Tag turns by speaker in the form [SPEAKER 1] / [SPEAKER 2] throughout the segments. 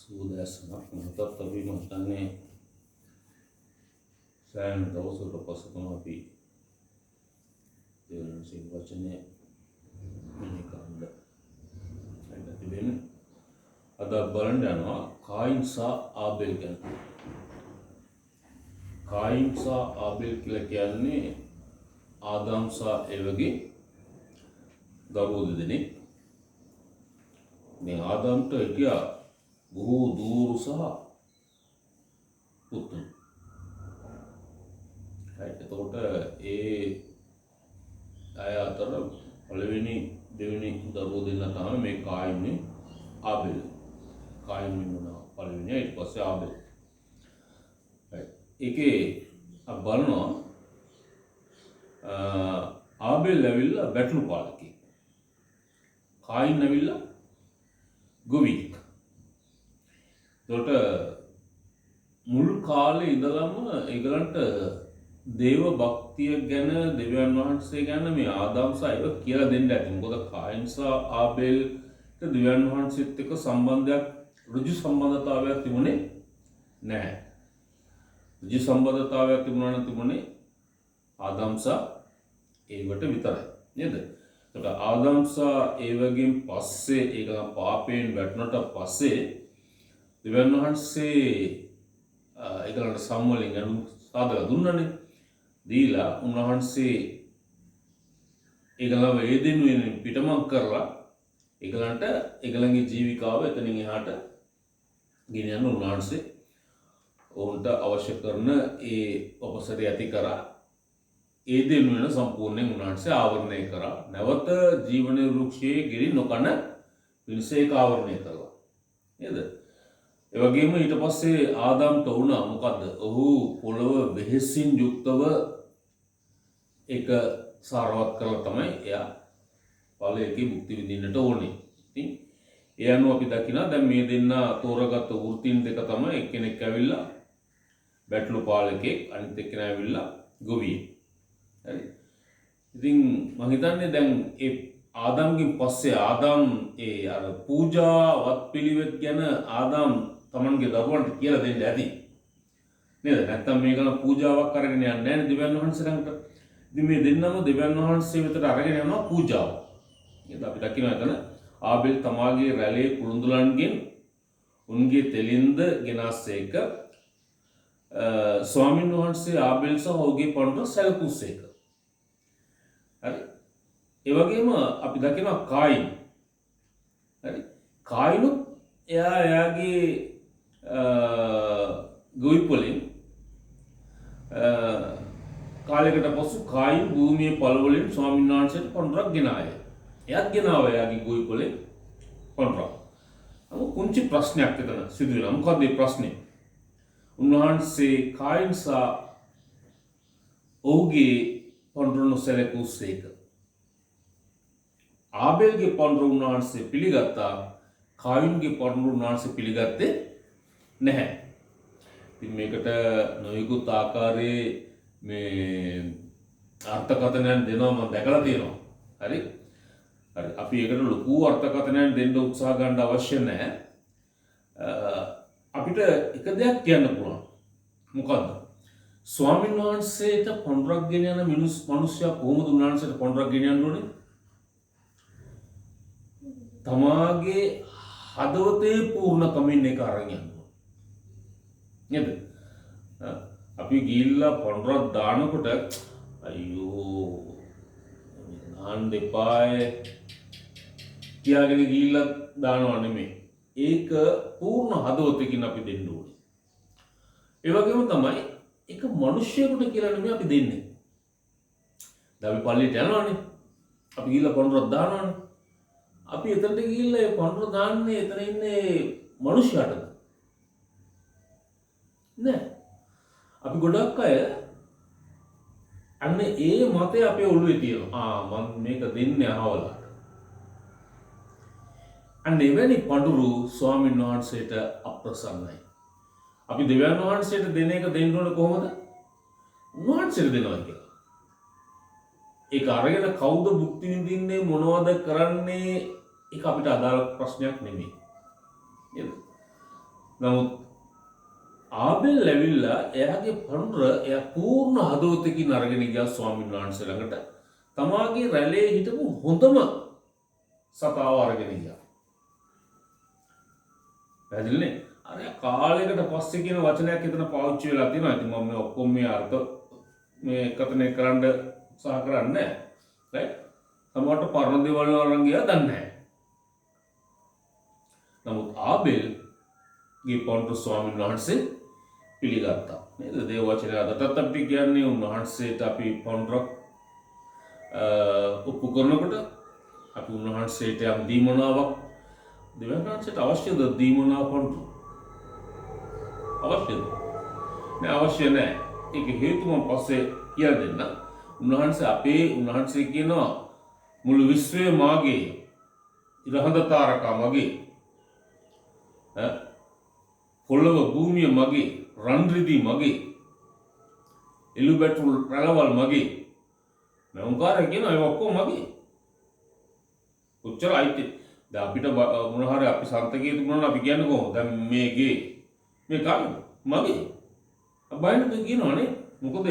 [SPEAKER 1] සුබ දවසක්. නැවතත් අපි මම හිතන්නේ සෑහෙන දවසකට පස්සේ තමයි අපි දෙවියන් වහන්සේගේ වචනය මෙනෙහි කරන්න ඇවිල්ලා තිබෙන්නේ. අද අපි බලන්න යනවා කායින් සහ ආබෙල් ගැන. කායින් සහ ආබෙල් කියලා කියන්නේ ආදාම් සහ ඒවගේ දරුවෝ දෙදෙනෙක්. මේ ආදාම්ට හිටියා බොහෝ දූවරු සහ පුතුන්. රයිට්, එතකොට ඒ අය අතර පළවෙනි දෙවෙනි දරුවෝ දෙන්න තමයි මේ කායින් ආබෙල්. කායින් වුණා පළවෙනි, ඊට පස්සේ ආබෙල්. රයිට්. ඒකේ අපි බලනවා ආබෙල් ඇවිල්ලා බැටළු පාලකෙක්. කායින් ඇවිල්ලා ගොවියෙක්. එතකොට මුල් කාලේ ඉඳලම ඒගොල්ලන්ට දේව භක්තිය ගැන, දෙවියන් වහන්සේ ගැන මේ ආදාම් සහ ඒව කියලා දෙන්න ඇති. මොකද කායින් සහ ආබෙල්ට දෙවියන් වහන්සේත් එක්ක සම්බන්ධයක්, ඍජු සම්බන්ධතාවයක් තිබුණේ නැහැ. ඍජු සම්බන්ධතාවයක් තිබුණා නම් තිබුණේ ආදාම් සහ ඒවට විතරයි. නේද? එතකොට ආදාම් සහ ඒවගෙන් පස්සේ ඒක පාපයෙන් වැටුණට පස්සේ දෙවියන් වහන්සේ ඒගොල්ලන්ට සම්වලින් ඇඬුම් සාදලා දුන්නනේ. දීලා උන්වහන්සේ ඒගොල්ලන්ව ඒදෙන් වෙනින් පිටමං කරලා ඒගොල්ලන්ට ඒගොල්ලන්ගේ ජීවිකාව එතනින් එහාට ගෙන යන්න උන්වහන්සේ ඔවුන්ට අවශ්‍ය කරන ඒ අවසරය ඇති කරා. ඒදෙන් වෙන සම්පූර්ණයෙන් උන්වහන්සේ ආවරණය කරා. නැවත ජීවන වෘක්ෂයේ ගෙඩි නොකන පිණිස ඒක ආවරණය කළා. නේද? ඒ වගේම ඊට පස්සේ ආදාම්ට වුණා මොකද්ද? ඔහු පොළව වෙහෙසින් යුක්තව ඒක සාරවත් කරලා තමයි එයා ඵලයකේ භුක්ති විඳින්නට ඕනේ. ඉතින් ඒ අනුව අපි දකිනවා දැන් මේ දෙන්න තෝරගත්ත වෘත්තීන් දෙක තමයි එක්කෙනෙක් ඇවිල්ලා බැටළු පාලකෙක්, අනිත් එක්කෙනා ඇවිල්ලා ගොවියෙක්. හරි. ඉතින් මං හිතන්නේ දැන් ඒ ආදාම්ගෙන් පස්සේ ආදාම් ඒ අර පූජා වත් පිළිවෙත් ගැන ආදාම් තමන්ගේ දරුවන්ට කියලා දෙන්න ඇති. නේද? නැත්තම් මේක නම් පූජාවක් අරගෙන යන්නේ නැහැ නේ දෙවියන් වහන්සේ ළඟට. ඉතින් මේ දෙන්නම දෙවියන් වහන්සේ වෙතට අරගෙන යනවා පූජාව. නේද? අපි දකිනවා එතන ආබෙල් තමාගේ රැළේ කුළුඳුලන්ගෙන් උන්ගේ තෙලින්ද ගෙනස්සේක. ස්වාමින් වහන්සේ ආබෙල් සහ ඔහුගේ පඬුර සැලකුසේක. හරි. ඒ වගේම අපි දකිනවා කායින්. හරි. කායිනුත් එයා එයාගේ ගොවිපොලෙන් කාලයකට පසු කායින් භූමියේ පළවලින් ස්වාමීන් වහන්සේට පඬුරක් ගෙන ආය. එයාත් ගෙනාවා එයාගේ ගොවිපොලෙන් පඬුරක්. නමුත් පුංචි ප්‍රශ්නයක් එතන සිදු වෙනවා. මොකද්ද ඒ ප්‍රශ්නේ? උන්වහන්සේ කායින් සහ ඔහුගේ පඬුර නොසැලකූසේක. ආබෙල්ගේ පඬුර උන්වහන්සේ පිළිගත්තා. කායින්ගේ පඬුර උන්වහන්සේ පිළිගත්තේ නැහැ. ඉතින් මේකට නොයෙකුත් ආකාරයේ මේ අර්ථකථනයන් දෙනවා මම දැකලා තියෙනවා. හරි? හරි. අපි ඒකට ලොකු අර්ථකථනයන් දෙන්න උත්සාහ ගන්න අවශ්‍ය නැහැ. අපිට එක දෙයක් කියන්න පුළුවන්. මොකද්ද? ස්වාමීන් වහන්සේට පඬුරක් ගෙන යන මිනිස්සයා කොහොමද උන්වහන්සේට පඬුරක් ගෙන යන්න ඕනේ? තමාගේ හදවතේ පූර්ණකමින් ඒක අරන් යන්න ඕනේ. නේද? අපි ගිහිල්ලා පඬුරක් දානකොට අයියෝ දාන්න එපාය කියාගෙන ගිහිල්ලා දානව නෙමෙයි. ඒක පූර්ණ හදවතකින් අපි දෙන්න ඕනේ. ඒ වගේම තමයි ඒක මිනිස්සුන්ට කියලා නෙමෙයි අපි දෙන්නේ. දැන් අපි පල්ලියට යනවනේ. අපි ගිහිල්ලා පඬුරක් දානවනේ. අපි එතනට ගිහිල්ලා ඒ පඬුර දාන්නේ එතන ඉන්නේ මිනිස්සයාටද? නෑ. අපි ගොඩක් අය අන්න ඒ මතය අපේ ඔළුවේ තියෙනවා. ආ මං මේක දෙන්නේ අහවලාට. අන්න එවැනි පඬුරු ස්වාමීන් වහන්සේට අප්‍රසන්නයි. අපි දෙවියන් වහන්සේට දෙන එක දෙන්න ඕනේ කොහොමද? උන්වහන්සේට දෙනවා කියලා. ඒක අරගෙන කවුද භුක්ති විඳින්නේ, මොනවද කරන්නේ, ඒක අපිට අදාළ ප්‍රශ්නයක් නෙමෙයි. නේද? නමුත් ආබෙල් ඇවිල්ලා එයාගේ පඳුර එයා පූර්ණ හදවතකින් අරගෙන ගියා ස්වාමීන් වහන්සේ ළඟට. තමාගේ රැළේ හිටපු හොඳම සතාව අරගෙන ගියා. පැහැදිලිනේ? අර කාලයකට පස්සේ කියන වචනයක් එතන පාවිච්චි වෙලා තියෙනවා. ඉතින් මම මේ ඔක්කොම මේ අර්ථ මේ කතනේ කරන්න උත්සාහ කරන්නේ නැහැ. රයිට්? සමහරට පරණ දේවල් අරන් ගියා දන්නේ නැහැ. නමුත් ආබෙල්ගේ පඳුර ස්වාමීන් වහන්සේ පිළිගත්තා. නේද? දේව වචනය අදටත් අපිට කියන්නේ උන්වහන්සේට අපි පඳුරක් ඔප්පු කරනකොට අපි උන්වහන්සේට යම් දීමනාවක්, දෙවියන් වහන්සේට අවශ්‍යද දීමනාව පඳුරු? අවශ්‍යද? නෑ, අවශ්‍ය නෑ. ඒක හේතුව මම පස්සේ කියලා දෙන්න. උන්වහන්සේ අපේ උන්වහන්සේ කියනවා මුළු විශ්වය මාගේ, ඉරහඳ තාරකා මගේ, ඈ පොළොව භූමිය මගේ, රන් රිදී මගේ, එළු බැටළු රැළවල් මගේ. මැවුම්කාරය කියනවා ඒ ඔක්කොම මගේ. කොච්චර අයිති. දැන් අපිට මොන හරි අපි සන්තකයේ තිබුණා නම් අපි කියන්නේ කොහොමද? දැන් මේ ගේ මේ කාගේද? මගේ. බය නැතුව කියනවනේ. මොකද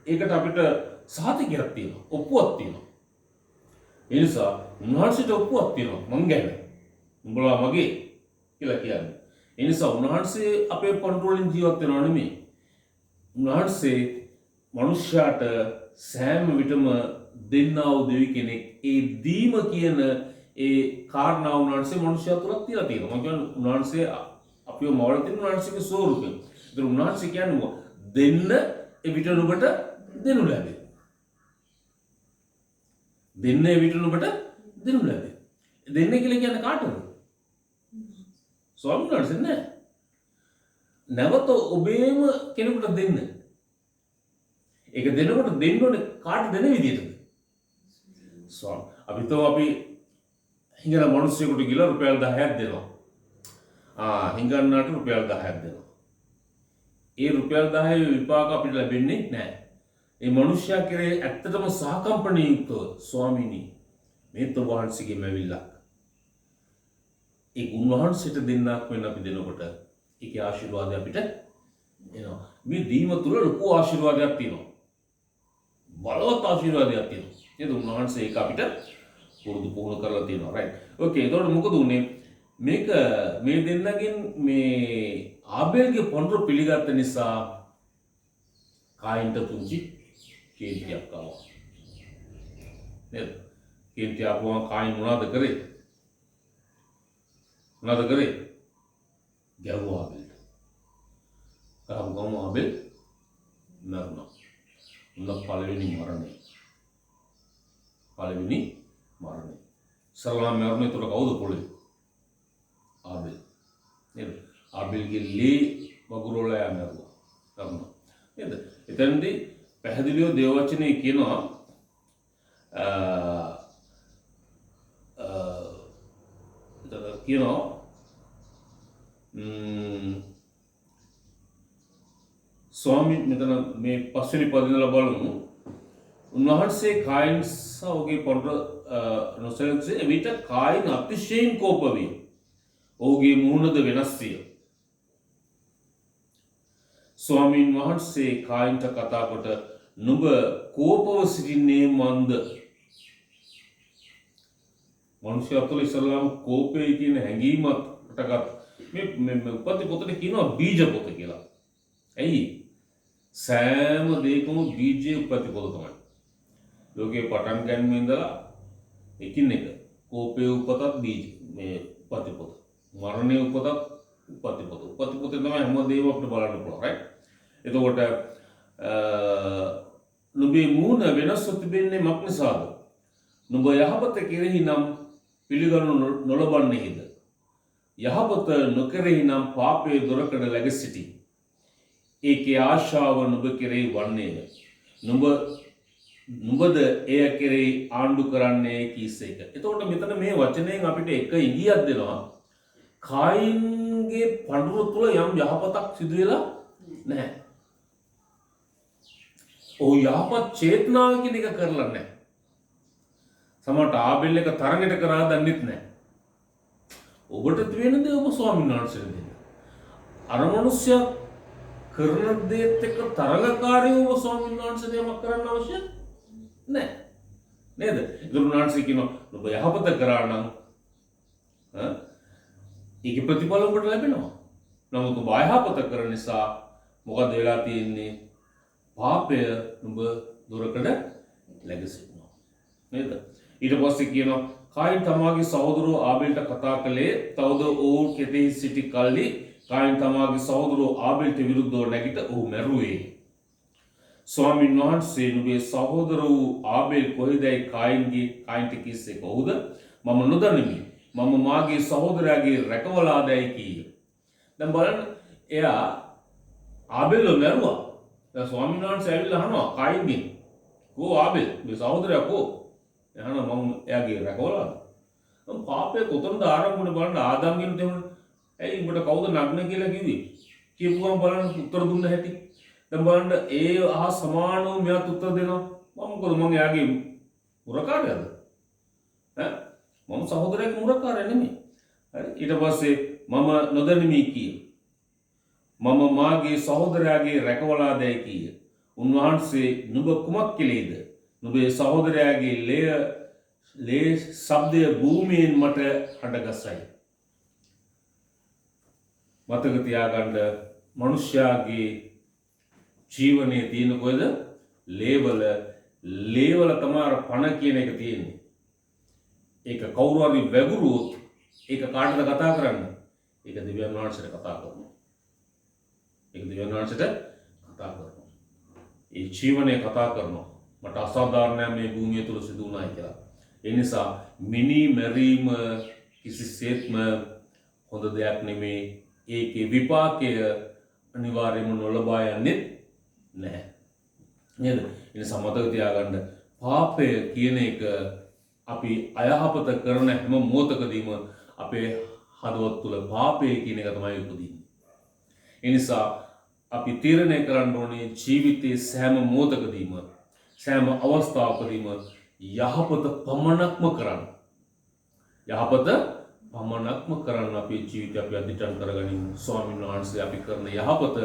[SPEAKER 1] ඒකට අපිට සහතිකයක් තියෙනවා, ඔප්පුවක් තියෙනවා. ඒ නිසා උන්වහන්සේට ඔප්පුවක් තියෙනවා මං ගැන. උඹලා මගේ කියලා කියන්නේ. ඒ නිසා උන්වහන්සේ අපේ පඳුරු වලින් ජීවත් වෙනව නෙමෙයි. උන්වහන්සේ මනුෂ්‍යයාට සෑම විටම දෙන්නා වූ දෙවි කෙනෙක්. ඒ දීම කියන ඒ කාරණාව උන්වහන්සේ මනුෂ්‍යයා තුලත් තියලා තියෙනවා. මම කියන්නේ උන්වහන්සේ අපිව මවලා තියෙන උන්වහන්සේගේ ස්වරූපය. ඒතර උන්වහන්සේ කියන්නේ මොකද? දෙන්න එවිට නුඹට දෙනු ලැබේ. දෙන්න එවිට නුඹට දෙනු ලැබේ. දෙන්න කියලා කියන්නේ කාටද? ස්වාමීන් වහන්සේ නෑ. නැවත ඔබේම කෙනෙකුට දෙන්න. ඒක දෙනකොට දෙන්න ඕනේ කාට දෙන විදියටද? ස්වාමී. අපි හිතමු අපි හිඟන මිනිස්සුෙකුට ගිහලා රුපියල් 10ක් දෙනවා. හිඟන්නාට රුපියල් 10ක් දෙනවා. ඒ රුපියල් 10 විපාක අපිට ලැබෙන්නේ නෑ. ඒ මනුෂ්‍යයා කෙරේ ඇත්තටම සහකම්පනී යුක්තව ස්වාමීනි මේත් ඔබ වහන්සේගේ මැවිල්ලක්. ඒ උන්වහන්සේට දෙන්නක් වෙන අපි දෙනකොට ඒකේ ආශිර්වාදය අපිට එනවා. මේ දීම තුල ලොකු ආශිර්වාදයක් තියෙනවා. බලවත් ආශිර්වාදයක් තියෙනවා. නේද? උන්වහන්සේ ඒක අපිට පුරුදු පුහුණු කරලා තියෙනවා. රයිට්. ඕකේ. එතකොට මොකද උනේ? මේක මේ දෙන්නගෙන් මේ ආබෙල්ගේ පඳුර පිළිගත්ත නිසා කායින්ට පුංචි කේන්තියක් ආවා. නේද? කේන්ති ආපුවම කායින් මොනවද කරේ? මොනවද කරේ? ගැහුවා ආබෙල්ට. ගහපු ගමන් ආබෙල් මැරුණා. උන්න පළවෙනි මරණය. පළවෙනි මරණය. ඉස්සරලාම මැරුණේ එතකොට කවුද පොළවේ? ආබෙල්. නේද? ආබෙල්ගේ ලේ වගුරුවලා එයා මැරුවා. මැරුණා. නේද? එතනදී පැහැදිලිව දේව වචනේ කියනවා එතන කියනවා ස්වාමීන් මෙතන මේ පස්වෙනි පදේ ඉඳලා බලමු. උන්වහන්සේ කායින් සහ ඔහුගේ පඳුර නොසැලකුසේ එවිට කායින් අතිශයින් කෝප විය. ඔහුගේ මුහුණද වෙනස් විය. ස්වාමීන් වහන්සේ කායින්ට කතා කොට නුඹ කෝපව සිටින්නේ මන්ද? මනුෂ්‍යයා තුළ ඉස්සරලාම කෝපය කියන හැඟීමක් හටගත් මේ මේ මේ උපත්ති පොතේ කියනවා බීජ පොත කියලා. ඇයි? සෑම දෙයකම බීජයේ උපත්ති පොත තමයි. ලෝකේ පටන් ගැනීම ඉඳලා එකින් එක කෝපයේ උපතත් බීජ මේ උපත්ති පොත. මරණයේ උපතත් උපත්ති පොත. උපත්ති පොතේ තමයි හැම දෙයක්ම අපිට බලන්න පුළුවන්, රයිට්? එතකොට නුඹේ මූණ වෙනස්ව තිබෙන්නේ මක් නිසාද? නුඹ යහපත කෙරෙහි නම් පිළිගනු නොලබන්නේහිද? යහපත නොකෙරෙහි නම් පාපයේ දොරකඩ läග සිටී. ඒකේ ආශාව නුඹ කෙරෙහි වන්නේය. නුඹද එය කෙරෙහි ආණ්ඩු කරන්නේ කීසේක. එතකොට මෙතන මේ වචනයෙන් අපිට එක ඉඟියක් දෙනවා. කායින්ගේ පඳුර තුල යම් යහපතක් සිදු වෙලා නැහැ. ඔහු යහපත් චේතනාවකින් එක කරලා නැහැ. සමහරට ආබෙල් එක තරඟට කරා දන්නෙත් නැහැ. ඔබට තියෙන දේ ඔබ ස්වාමීන් වහන්සේට දෙන්න. අර මනුස්සයා කරන දේත් එක්ක තරඟකාරීවම ස්වාමීන් වහන්සේට යමක් කරන්න අවශ්‍ය නැහැ. නේද? ඒතර උන්වහන්සේ කියනවා ඔබ යහපත කරා නම් ඒකේ ප්‍රතිඵල ඔබට ලැබෙනවා. නමුත් ඔබ අයහපත කරන නිසා මොකද වෙලා තියෙන්නේ? පාපය නුඹ දොරකඩ läග සිටිනවා. නේද? ඊට පස්සේ කියනවා කායින් තමාගේ සහෝදරෝ ආබෙල්ට කතා කළේ තවද ඔවුන් කෙතෙහි සිටි කල්හි කායින් තමාගේ සහෝදරෝ ආබෙල්ට විරුද්ධව නැගිට ඔහු මැරුවේ. ස්වාමින් වහන්සේ නුඹේ සහෝදර වූ ආබෙල් කොහෙදයි කායින්ට කිස්සේ කවුද? මම නොදනිමි. මම මාගේ සහෝදරයාගේ රැකවලාදැයි කීය. දැන් බලන්න එයා ආබෙල්ව මැරුවා. දැන් ස්වාමීන් වහන්සේ ඇවිල්ලා අහනවා කායින්ගෙන් කෝ ආබෙල්? මේ සහෝදරයා කෝ? එහනවා මම එයාගේ රැකවලාද? මම පාපය කොතනද ආරම්භ වුණේ බලන්න ආදාම්ගෙන් තේරුණා. ඇයි උඹට කවුද නග්න කියලා කිව්වේ? කියපු ගමන් බලන්න උත්තර දුන්න හැටි. දැන් බලන්න ඒ අහ සමානව මෙයාත් උත්තර දෙනවා. මම මොකද මං එයාගේ මුරකාරයාද? ඈ මම සහෝදරයාගේ මුරකාරයා නෙමෙයි. හරි ඊට පස්සේ මම නොදනිමි කීය. මම මාගේ සහෝදරයාගේ රැකවලාදැයි කීය. උන්වහන්සේ නුඹ කුමක් කළේද? නුඹේ සහෝදරයාගේ ලේ ශබ්දය භූමියෙන් මට හඬගසයි. මතක තියාගන්න මනුෂ්‍යයාගේ ජීවනයේ තියෙන කොහෙද? ලේවල. ලේවල තමයි අර පණ කියන එක තියෙන්නේ. ඒක කවුරු හරි වැගුරුවොත් ඒක කාටද කතා කරන්නේ? ඒක දෙවියන් වහන්සේට කතා කරනවා. ඒක දෙවියන් වහන්සේට කතා කරනවා. ඒ ජීවනය කතා කරනවා. මට අසාධාරණයක් මේ භූමිය තුල සිදු වුණායි කියලා. ඒ නිසා මිනි මැරීම කිසිසේත්ම හොඳ දෙයක් නෙමේ. ඒකේ විපාකය අනිවාර්යයෙන්ම නොලබා යන්නේ නැහැ. නේද? ඒ නිසා මතක තියාගන්න පාපය කියන එක අපි අයහපත කරන හැම මොහොතකදීම අපේ හදවත් තුළ පාපය කියන එක තමයි උපදින්නේ. ඒ නිසා අපි තීරණය කරන්න ඕනේ ජීවිතයේ සෑම මොහොතකදීම සෑම අවස්ථාවකදීම යහපත පමණක්ම කරන්න. යහපත පමණක්ම කරන්න අපේ ජීවිතය අපි අදිටන් කරගනිමු. ස්වාමීන් වහන්සේ අපි කරන යහපත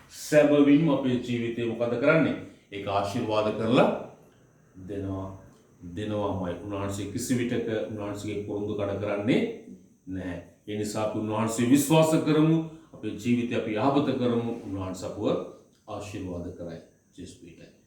[SPEAKER 1] සැබවින්ම අපේ ජීවිතේ මොකද කරන්නේ? ඒක ආශිර්වාද කරලා දෙනවා. දෙනවාමයි. උන්වහන්සේ කිසි විටක උන්වහන්සේගේ පොරොන්දු කඩ කරන්නේ නැහැ. ඒ නිසා අපි උන්වහන්සේ විශ්වාස කරමු. අපේ ජීවිතය අපි යහපත කරමු. උන්වහන්සේ අපව ආශිර්වාද කරයි. ජේසුස් පිහිටයි.